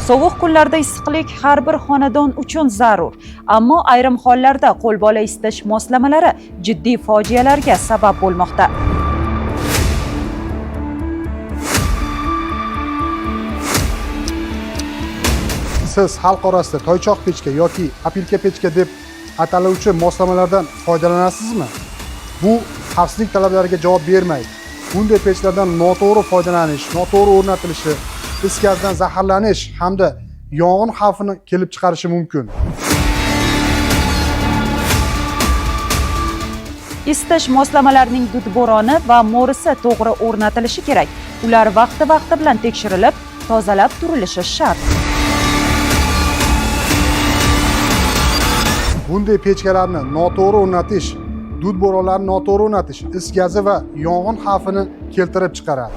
Sovuq kunlarda issiqlik har bir xonadon uchun zarur. Ammo ayrim hollarda qo'lbola isitish moslamalari jiddiy fojialarga sabab bo'lmoqda. Siz xalq orasida toychoq pechka yoki опилка pechka deb ataluvchi moslamalardan foydalanasizmi? Bu xavfsizlik talablariga javob bermaydi. Bunday pechlardan noto'g'ri foydalanish, noto'g'ri o'rnatilishi is gazdan zaharlanish hamda yong'in xavfini kelib chiqarishi mumkin. Isitish moslamalarining dudbo'roni va mo'risi to'g'ri o'rnatilishi kerak. Ular vaqti-vaqti bilan tekshirilib, tozalab turilishi shart. Bunday pechkalarni noto'g'ri o'rnatish, dud bo'ronlarini noto'g'ri o'rnatish is gazi va yong'in xavfini keltirib chiqaradi.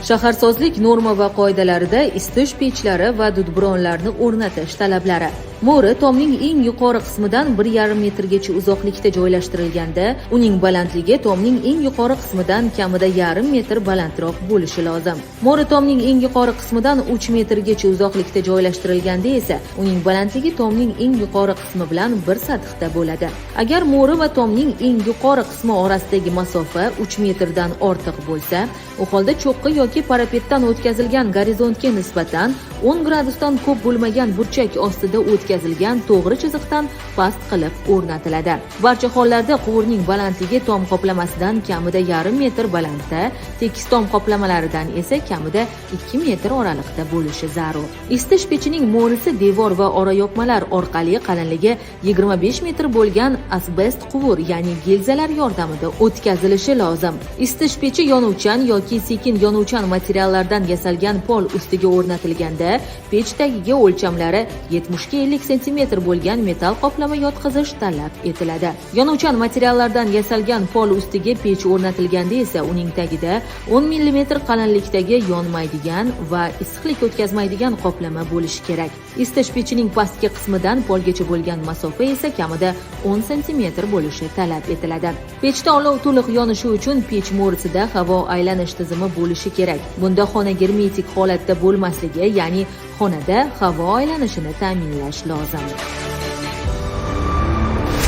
Shaharsozlik norma va qoidalarida isitish pechlari va dudburonlarni o'rnatish talablari. Mo'ri tomning eng yuqori qismidan 1,5 metrgacha uzoqlikda joylashtirilganda, uning balandligi tomning eng yuqori qismidan kamida yarim metr balandroq bo'lishi lozim. Mo'ri tomning eng yuqori qismidan 3 metrgacha uzoqlikda joylashtirilganda esa, uning balandligi tomning eng yuqori qismi bilan bir sathda bo'ladi. Agar mo'ri va tomning eng yuqori qismi orasidagi masofa 3 metrdan ortiq bo'lsa, u holda cho'qqi yoki parapetdan o'tkazilgan gorizontga nisbatan 10 gradusdan ko'p bo'lmagan burchak ostida o'tkazilgan to'g'ri chiziqdan past qilib o'rnatiladi. Barcha hollarda quvurning balandligi tom qoplamasidan kamida yarim metr balandda, tekis tom qoplamalaridan esa kamida 2 metr oraliqda bo'lishi zarur. Isitish pechining mo'risi devor va orayopmalar orqali qalinligi 25 metr bo'lgan asbest quvur, ya'ni gilzalar yordamida o'tkazilishi lozim. Isitish pechi yonuvchan yoki sekin yonuvchan materiallardan yasalgan pol ustiga o'rnatilganda, pech tagiga o'lchamlari 70 ga 50 santimetr bo'lgan metall qoplama yotqizish talab etiladi. Yonuvchan materiallardan yasalgan pol ustiga pech o'rnatilganda esa uning tagida 10 mm qalinlikdagi yonmaydigan va issiqlik o'tkazmaydigan qoplama bo'lishi kerak. Isitish pechining pastki qismidan polgacha bo'lgan masofa esa kamida 10 santimetr bo'lishi talab etiladi. Pechda olov to'liq yonishi uchun pech mo'risida havo aylanish tizimi bo'lishi kerak. Bunda xona germetik holatda bo'lmasligi, ya'ni xonada havo aylanishini ta'minlash lozim.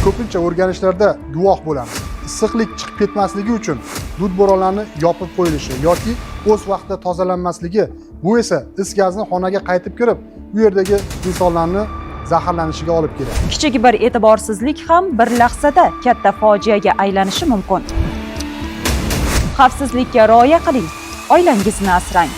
Ko'pincha o'rganishlarda guvoh bo'lamiz. Issiqlik chiqib ketmasligi uchun dud bo'ronlarni yopib qo'yilishi yoki o'z vaqtida tozalanmasligi, bu esa is gazni xonaga qaytib kirib, u yerdagi insonlarni zaharlanishiga olib keladi. Kichik bir e'tiborsizlik ham bir lahzada katta fojiaga aylanishi mumkin. Xavfsizlikka rioya qiling, oilangizni asrang.